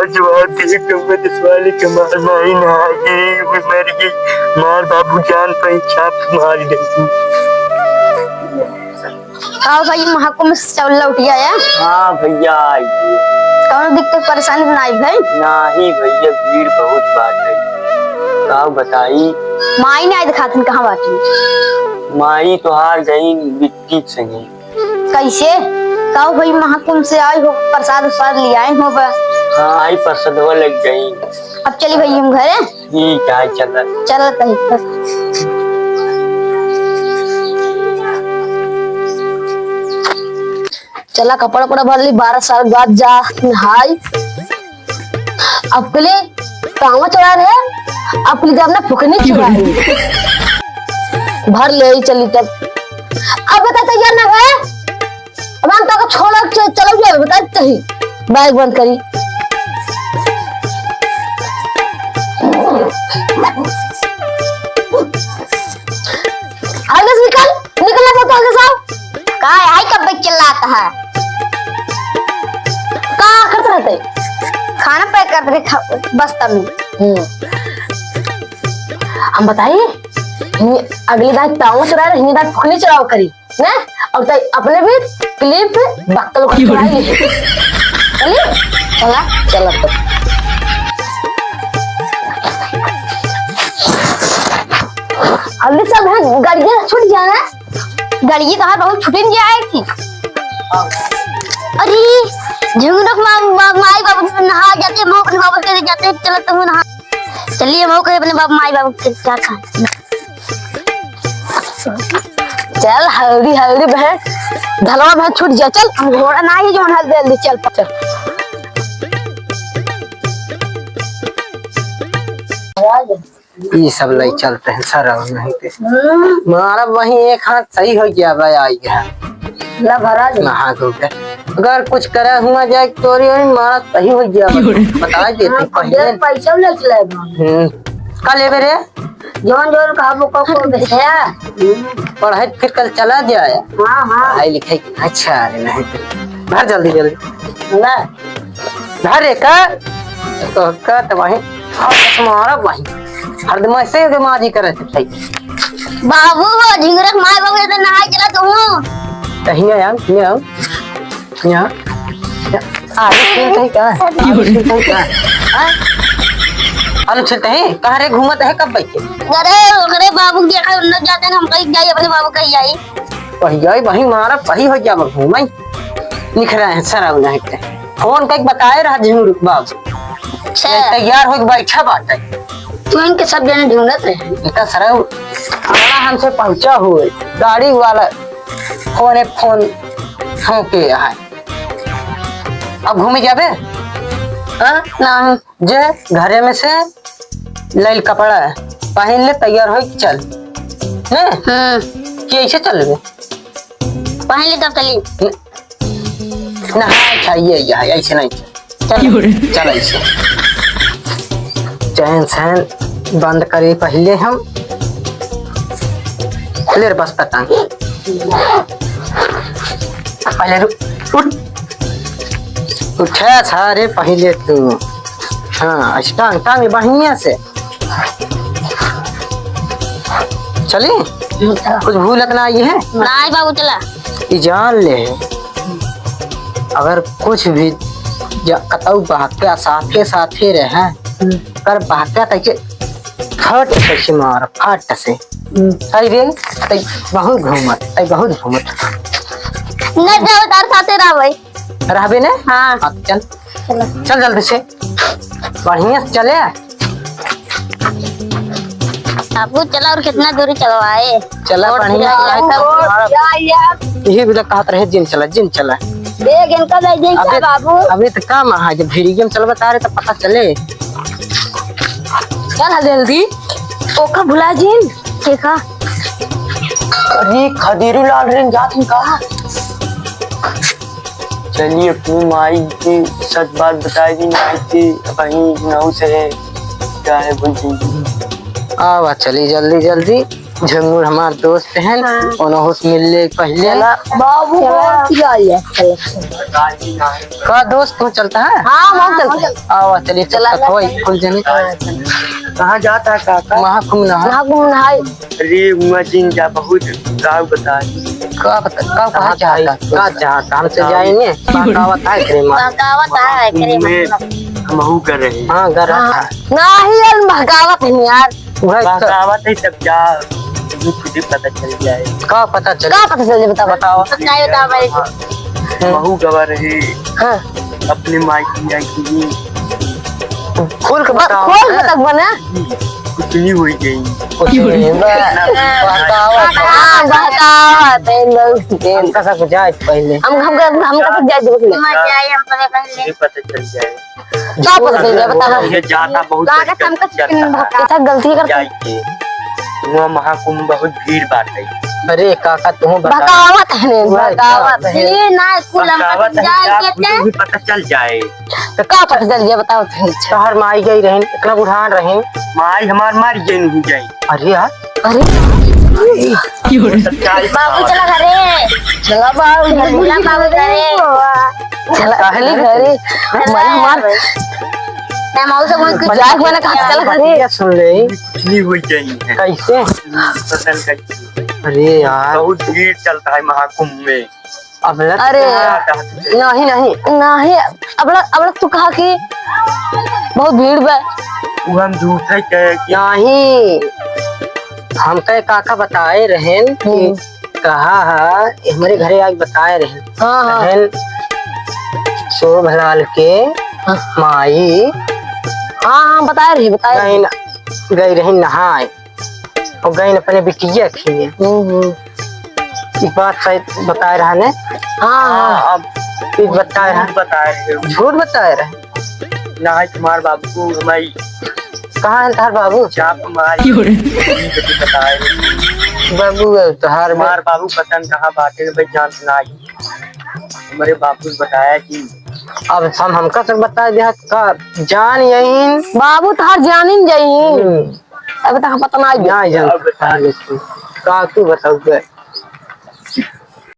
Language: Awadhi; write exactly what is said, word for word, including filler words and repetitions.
जवाब दे, तुमको दसवाले के मार माई ना आगे, वो मर गई। मार बाबू जान पे छाप मार दे। का भाई, महाकुंभ से चल लौट आया? हाँ भैया, आई। कौनो दिक्कत परेशानी तो नाई भाई? नाही भैया, भीड़ बहुत बाटे। का बताई? माई नाई दिखातन, कहाँ बाटी? माई तोहार गई बिट्टी के संगे। कैसे? का भाई, महाकुंभ से आई हो, प्रसाद उसाद ले आए हो बा? हाँ, आई प्रसादवा लग गई। अब चली भाई हम घरे। ठीक है, चला। चला तही पर। चला, कपड़ा उपड़ा भर ली, बारह साल बाद जा नहाई। अपने कांवा चला रहे, अपने जब ना फुकनी चला रही। भर ले ही चली तब। अब बता तैयार ना है? अब हम तोके छोड़ के चलल जाए, बता तही। बैग बंद करी। आगे से निकल, निकल ना पड़ता आगे से। का है, आई कब तक चिल्लाता है? का करत रहते? खाना पैक करत रहे, खा-, बस्ता में। हम्म। हम बताई, ये अगली दाई ताऊ चुरा रहे, ये दाई फुकनी चुराव करी। ना? और तई अपने भी क्लिप बक्कल को चुराई ली। चलिए? चला, चला तो। अगली सब है, गड़िया छूट जाना। गड़िया तो बहुत छुटिन जाए थी। अरे, झुमरुख मा-, मा-, माई बाबू से नहा जाते, मऊ अपने बाबू से जाते, चलो तुम नहा। चलिए, मऊ कहे अपने बाप माई बाबू के क्या खा। चल, हल्दी, हल्दी बहन, धलवा बहन छूट जा, चल, हम घोड़ा ना ही जौन हल्दी, हल्दी, चल, चल। ई सब लई चलते हैं, सर, अब नहीं ते। हम्म। मारा वहीं एक हाथ सही हो गया भाई, आई गया। ला भरा दे। नहा धो के। अगर कुछ करे हुआ जाए चोरी वोरी, मारा सही हो गया, बता देते हाँ, पहले। पैसा ले चले बा। हम्म। का लेबे रे? जौन जौन कहबो को को बेचया। पढ़ाई फिर कल चला जाए। हाँ, हाँ। पढ़ाई लिखाई की अच्छा रे नहीं तो। भर जल्दी जल्दी। ना। धर रे का। तो का तो वही। और तुम्हारा वही। हरदम ऐसे दिमागी करे थे भाई। बाबू हो झिंगुरक माय बाबू इधर नहाए चला तू। कहीं ना यार, नहीं आओ। यहाँ, यहाँ, आलू छीलत है का? आलू छीलत है का? हाँ? आलू छीलत है? कहाँ रे घूमत है कब बैठे? अरे, ओकरे बाबू के यहाँ उन्नत जाते हैं, हम कहीं जाई, अपने बाबू कहीं जाई। वही जाई, वही मारा, वही हो जावा घूमाई। निखरा है, सरा उन्हें के। फोन कइके बताए रहा जरूर बाबू। अच्छा। तैयार होके बैठा बाटे। तू इनके सब जने ढूंढत रहे। इनका सरा आना हमसे पहुंचा हुए, गाड़ी वाला फोने फोन ठोके है। अब घूमे जाबे? हाँ? नहीं। जे घरे में से लइल कपड़ा है, पहन ले, तैयार होइके चल। हैं? हाँ। कि ऐसे चल लेबे? पहन ले तब चली। न-, नहाए खाइए, यहाँ ऐसे नहीं। चल। चल ऐसे। चैन सैन बंद करी पहिले हम। ले रे बस पतंग। पहिले रुक, उठ। उठे सारे पहिले तू। हाँ, ऐसे टांग, टांग बढ़िया से। चली? कुछ भूलत ना आई है? नाई बाबू, चला। ई जान ले, अगर कुछ भी जा-, कतऊ बहके साथे साथे रहे, हम्म। कर बहके तैके फट से मार, फट से। हम्म। तई रे, तई बहुत घूमत, तई बहुत घूमत। न जाओ, तार साथे रहबै। रहबे ने? हाँ। हाँ, चल। चलो। चल जल्दी से। बढ़िया से चले। बाबू चला और कितना दूरी चलवाए। चला और बढ़िया फिर से। आया सब। या, या। यही भी तो कहत रहे जिन चला, जिन चला। देख इनका ले जिन अबे, बाबू। अबे तो काम है, जब भिड़िया में चलबा तारे तो पता चले। चल जल्दी। ओका भुला जिन। देखा। अरे खदेरू लाल रे जात ही का? चलिए अपनी माई की सच बात बताई दी, माई की वही नौ से है, क्या है बोल दी। आवा चली जल्दी जल्दी। झंगुर हमार दोस्त हैं, हाँ। उन्हों से मिल ले पहले। चला। बाबू चला। बहुत चिल्ला लिया। का दोस्त हो चलता है? हाँ, हम चलते हैं। आओ, चलिए, चला, चलते हैं। चला। फुल जने। हाँ, चला। कहाँ जाता है काका? महाकुंभ नहाए। महाकुंभ नहाए। अरे, हुआ जिन जा बहुत गाँव बता। का बता, का कहाँ कहाँ चाहता? का चाहता? हम तो जाएंगे। बहकावत है, करे मार। बहकावत है, करे मार। हमहू कर रहे हैं। हाँ, कर रहा हाँ। था। नहीं, यार, बहकावत है, यार। वह तो बहकावत है, तब क्या? तुझे खुद ही पता चल जाए। का पता चल? का पता चल जाए, बताओ। बताओ। बताओ, बताओ भाई। हाँ। हम्म। बहू गवा रहे। हाँ। अपने मायके जाए के लिए। खोल के बस बताओ। खोल के तक बना। कुछ नहीं हुई गई। कुछ नहीं, बस बहकावत है। हाँ, बहकावत है, लोग। हमका सब जाए पहले। हम, हम, हम, हमका सब जाए, देख ले। मर जाए, हम पहले, पहले। ये पता चल जाए। का पता चल जाए, बतावा। ये ज्यादा बहुत लागत गलती हमका करता है। बहकावत। ऐसा गलती करता है। जाए के। वहाँ महाकुंभ बहुत भीड़ बाटे। अरे काका, तू बता। बहकावत है, नहीं, वह बहकावत है। ये ना, स्कूल हम बहकावत है, जाए का के कुछ भी पता चल जाए। तो का पता चल जाए, बताओ तो। तोहर माई गई रहिन, इतना बुढ़ान रहिन। माई हमार मर गई, नहीं गई। अरे यार। अरे। बाबू चला घरे। चला बाबू, चला बाबू घरे। चला। कहली घरे। चला। मजा मार। मैं माऊ से बोल के मजाक बना, कहा चला घरे। बतिया सुन ले। कुछ नहीं हुई जानी है। कैसे? पसंद करती है। अरे यार। बहुत भीड़ चलता है महाकुंभ में। अब लग अरे, गया। नहीं, नहीं, नहीं, अब लग, अब लग तू कहा कि बहुत भीड़ बा। वो हम झूठे कहे कि नहीं, हमका काका बताए रहेन कि हम्म। कहा है, हमरे घरे आके बताए रहेन। हाँ, हाँ। रहेन शोभलाल के हाँ। माई। हाँ, हाँ, बताए रही, बताए रही। गई न-, गई रही नहाए। और गई अपने बिटिया खिए। हम्म, हम्म। ई बात शायद बताए रहा ने। हाँ, हाँ। हाँ, अब ई बताए रहा। झूठ बताए रहे। झूठ बताए रहे। ना है तुम्हार बाबू को हमारी कहाँ है तुम्हार बाबू? चाप मारी। क्यों रे? बताए रहे। बाबू है तुम्हार हमार बाबू पता न कहाँ बाटे, भाई जानत ना आई। हमारे बाबू ने बताया कि अब हम, हमका सब बताए दिया का जान यही। बाबू तोहार जानिन जाई। हम्म। अब तक पता ना आई। ना जान पहले तू। का तू बताऊ बे?